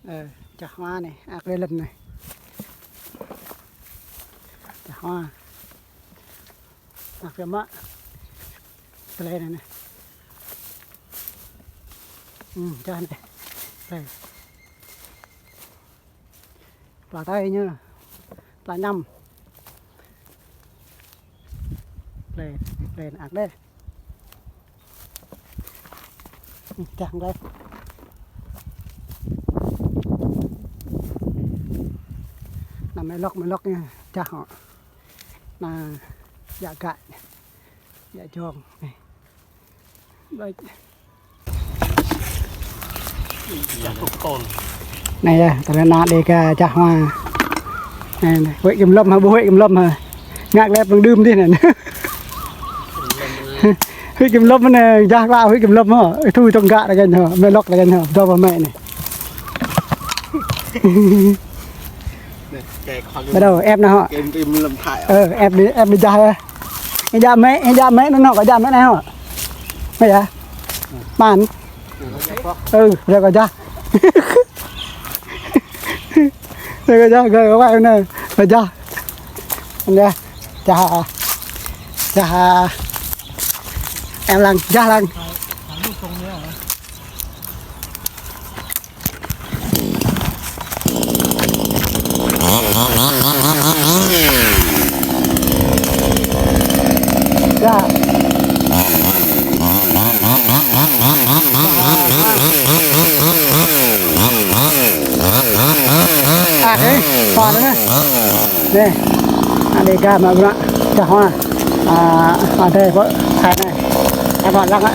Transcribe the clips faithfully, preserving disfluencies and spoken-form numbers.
Ơ, čah hua anai, ăk lĕ lŏn anai. Čah hua. Ăk lĕ mă. Tơlơi anai anai. Ư, čah anai. Tơlơi. Pla tơi ñu. Pla ñăm. Tơlơi, tơlơi anai ăk đeh. Ư, čah gleh. Anai mơlŏk, mơlŏk ñu čah hŏ. Anai, djă gă. Djă jong. Anai. Anai yơh, tơlơi anai Đêga čah hua. Anai, anai, huĭ kơ mlŏm hă, ƀu huĭ kơ mlŏm hă. Ngă lĕ pơdưm dih anai. Huĭ kơ mlŏm anai, čah klă huĭ kơ mlŏm hă. Thu tŏng gă lĕ găn hă, mơlŏk lĕ găn hă, dŏ pơ mĕ anai. Bắt đầu ép nó hă. Ơ, ép đi, ép đi čah yơh. Ih djă mĕ, ih djă mĕ anŭn hŏ, kâo djă mĕ anai hŏ. Mĕ yơh. Mơ̆n. Ơ, rơkâo djă. Rơkâo djă, rơkâo djă, rơkâo djă. Anai, čah. Čah. Em lăng, čah lăng. Yă. Ăk, ơ, pă anai. Anai. Anai. Anai Đêga mă bruă čah hua. Ă, anai pơ thai anai. Ăk, pă lăng ăk.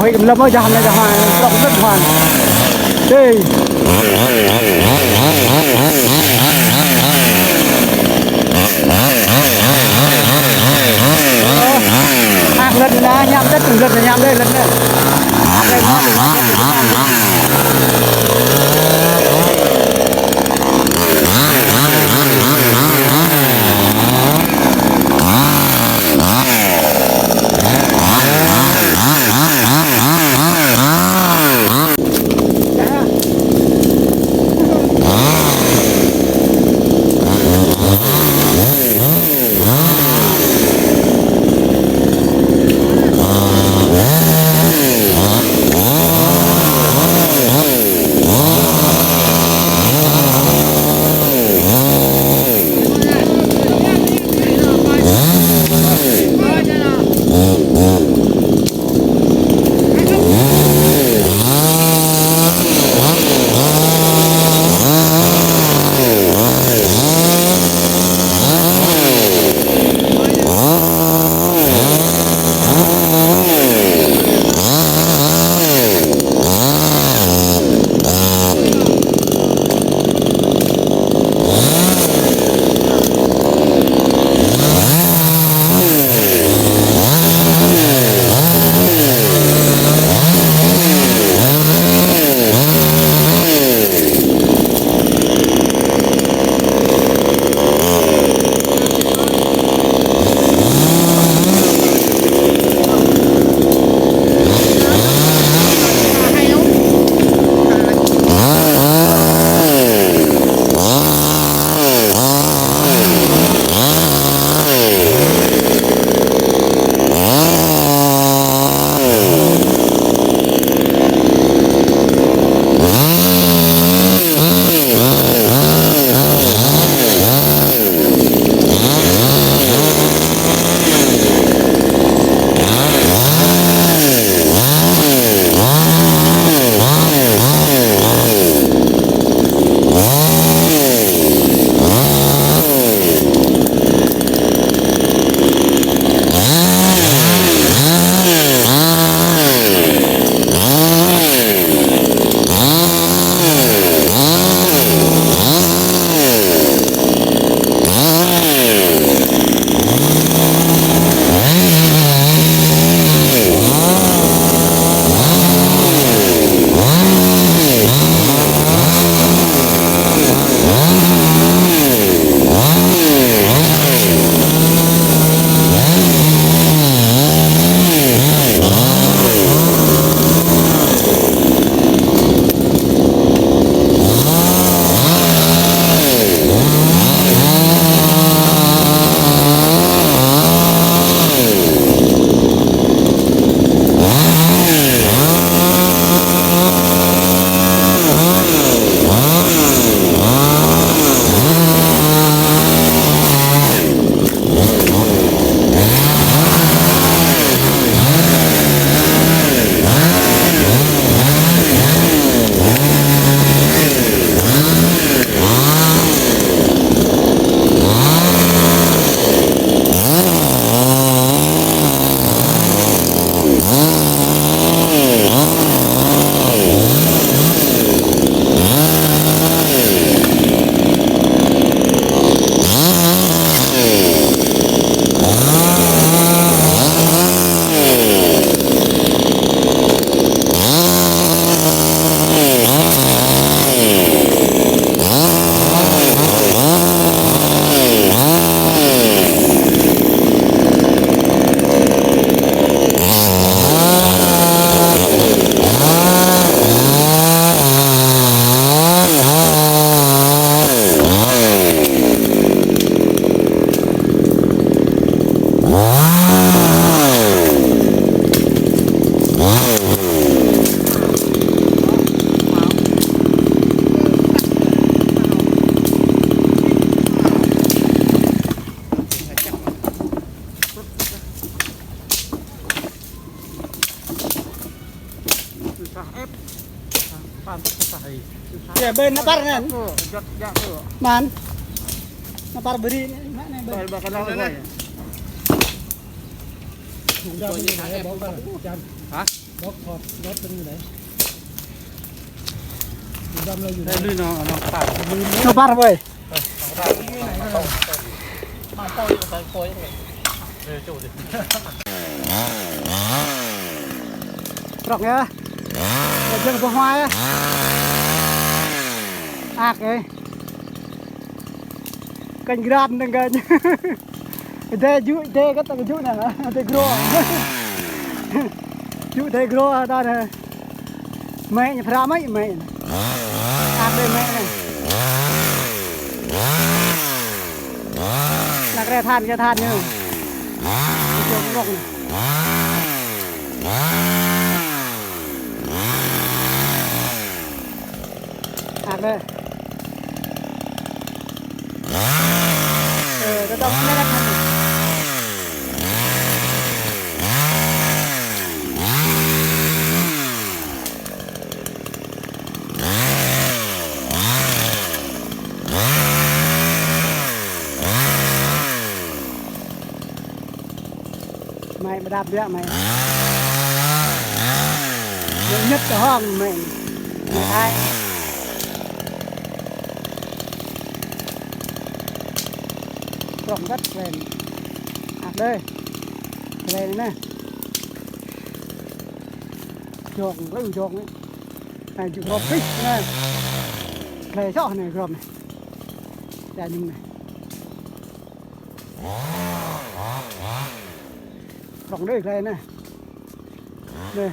Ơi, kơ mlŏm ơi, čah anai, čah anai, mlŏm lĕ mơ̆n. Ê. Ơ, ăk lĕ anai, ñăm đĕt, lĕ anai, ñăm đĕt, lĕ anai. Ăk lĕ mơ̆n. Bên nao păr anŭn. Jăk, jăk tu. Mơ̆n. Nao păr brơi anai, mă anai, bên. Ba, ba, kơnơ̆ng anai. Hă? Anai lui nao, nao păr. Nao păr, ơi. Prŏng yơh. Jơ̆ng ƀuh hmua yơh. Ak ơi. Kơnh gram nơ̆ng kơnh. Dê jŭ, dê kơ tơ̆ng jŭ anai, dê grô. Jŭ dê grô ta anai. Mĕ ñu phara mĕ, mĕ. Ak dê mĕ anai. Anai kơ than, kơ than ñu. Jŏng rŏng. Ak dê. Ơ, tơdŏng anai than. Mĕ ƀơđăp biă mĕ. Mĕ ñĕt tơ hŏng mĕ. Mĕ Thái. Prŏng đăt klen. Ak dê. Klen anai. Jŏng, lư jŏng anai. Anai jŭ grŏp pih anai. Klei soh anai grŏp anai. Ča anŭn anai. Prŏng đơi klei anai. Anai.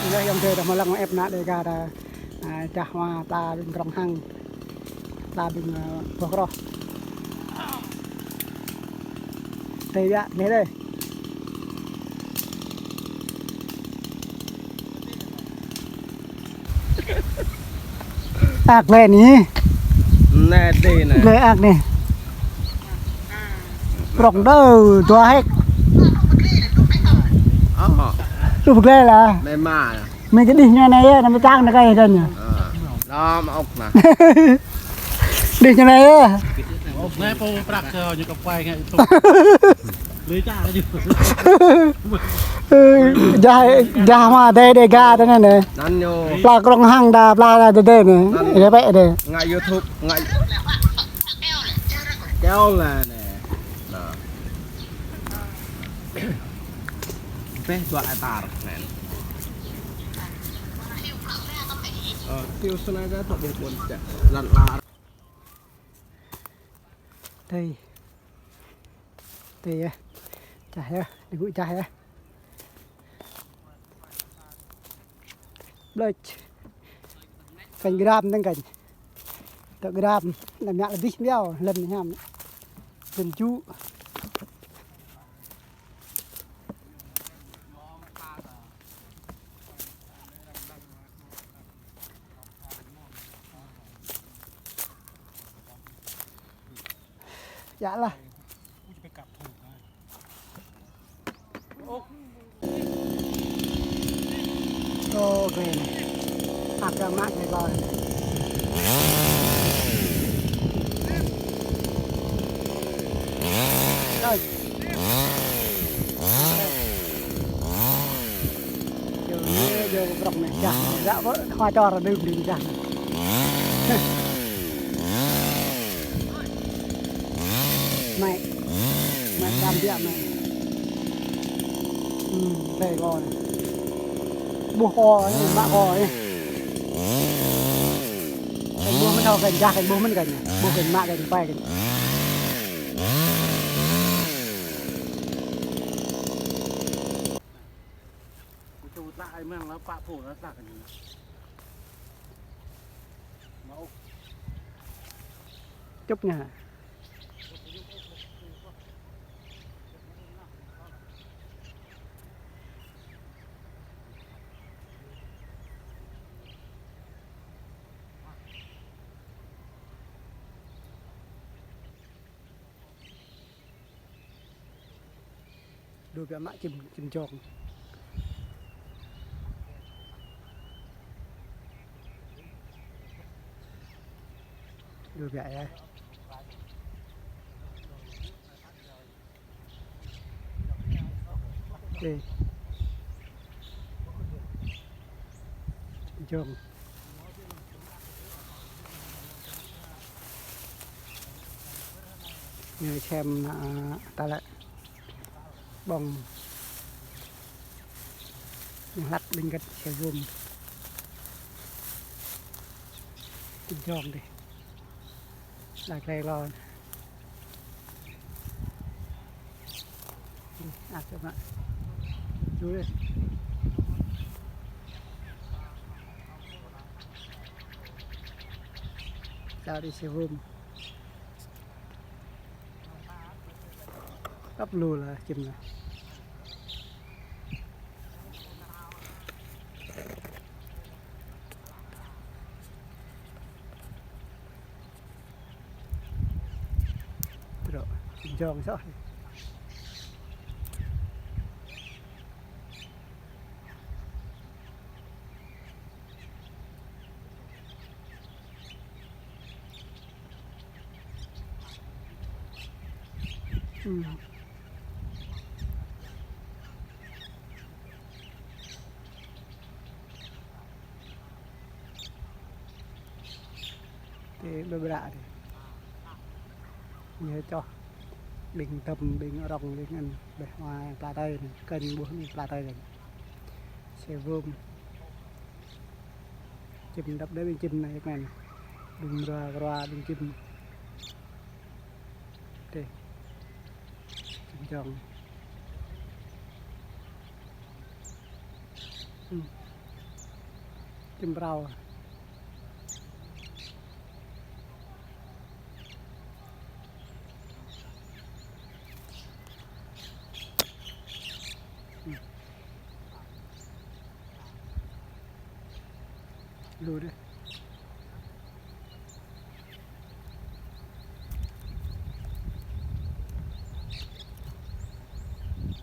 Anai yŏng dê dah mơlăng ĕp ană Dêga dah, a, čah hmua pla ƀing krŏng hăng. Pla ƀing, a, boh kroh. Dê biă, dê dê. Ak lĕ anai. Anai dê anai. Lĕ ak anai. Prŏng đơ, dua héc. Ơ. Lu bơglĕ lah. Anai mă. Mĕ kơ đih ñu anai yơh, anai mơčang anai kơ ih dăn yơh. Ơ. Lŏm ŏk anai. Đih ñu anai yơh. Anai pô prăk kơ ñu kơ quay ngă YouTube. Ơ, jah, jah mă dê Dêga tơ anai anai. Anŭn ñu. Pla krŏng hăng dah, pla dah dê dê anai. Anŭn. Ih pĕ dê. Ngă YouTube, ngă. Keo lah anai. Anai. Pĕ dua hektar anai. Ơ, tiu sơnai dah tŏ ƀuh ƀôn čă. Lăn lar. Dê. Dê yơh. Čah yơh, dê gŭ čah yơh. Blơi. Kơnh gram anŭn kơnh. Tơ gram, anăm mă lĕ dih biao, lŏn hiam. Lŏn jŭ. Djă lah. Ô, glai anai. Ak dăng mă glai ƀơi. Rồi. Jơ̆, jơ̆ prŏng anai, čah, djă pơ, hmua čor đưm đưm čah. Mĕ, mĕ dăm biă mĕ. Hm, dê kơ anai. Ƀuh kơ anai, mă kơ anai. Kơnh ƀuh mơ̆n hŏ kơnh čah, kơnh ƀuh mơ̆n kơnh. Ƀuh kơnh mă kơnh pai kơnh. Čŭp anai. Dua biă mă čim, čim jŏng. Dua biă yơh. Ê. Jong. Ñu sem, a, ta lĕ ƀơ̆ng. Ñu hlăk ƀing gĕt se gum. Jong dih. Đa klei lo. Ăt čơmă. Ču dih. Čar đi se gum. Tăp lu lah čim lah. Bro, jong soh. Hm. Tê bơ bră tê. Ñu čoh ƀing tơm, ƀing rŏng, ƀing ăn, ƀĕ hua pla tơi anai, kơnh ƀuh anai pla tơi anai. Se gum. Čim dăp đơi ƀing čim anai, yơh anai. Ƀing rua, rua ƀing čim. Tê. Čim jong. Hm. Čim prao. Hm. Lu dih.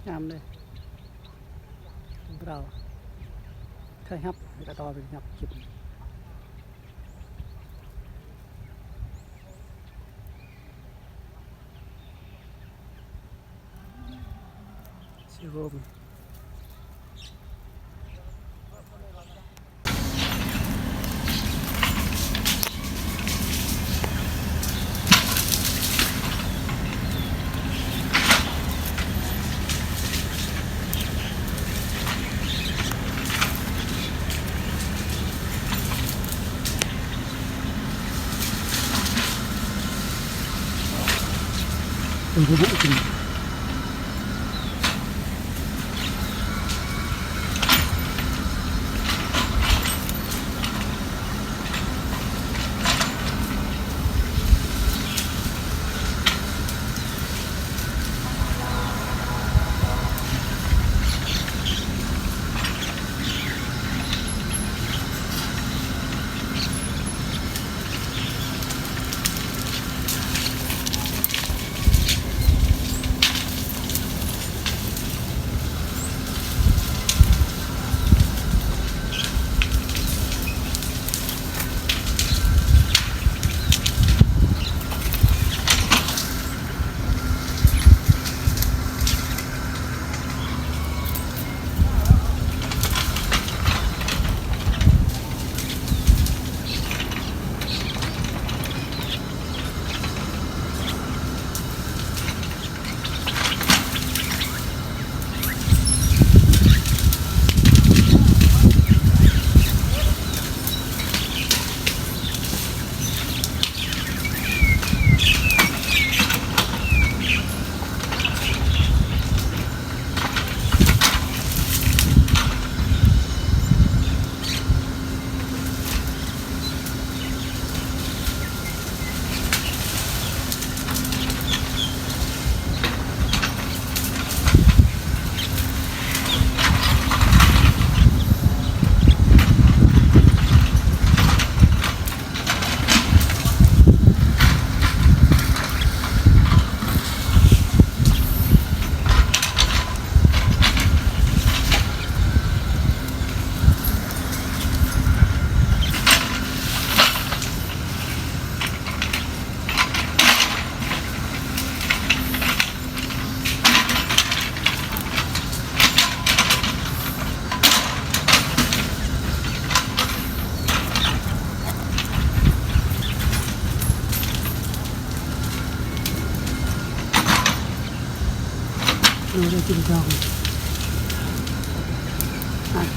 Ñam dih. Brao. Thâo hñăp, kơ to ƀing hñăp čim. Se gum. Lu rai jing dong. Ăt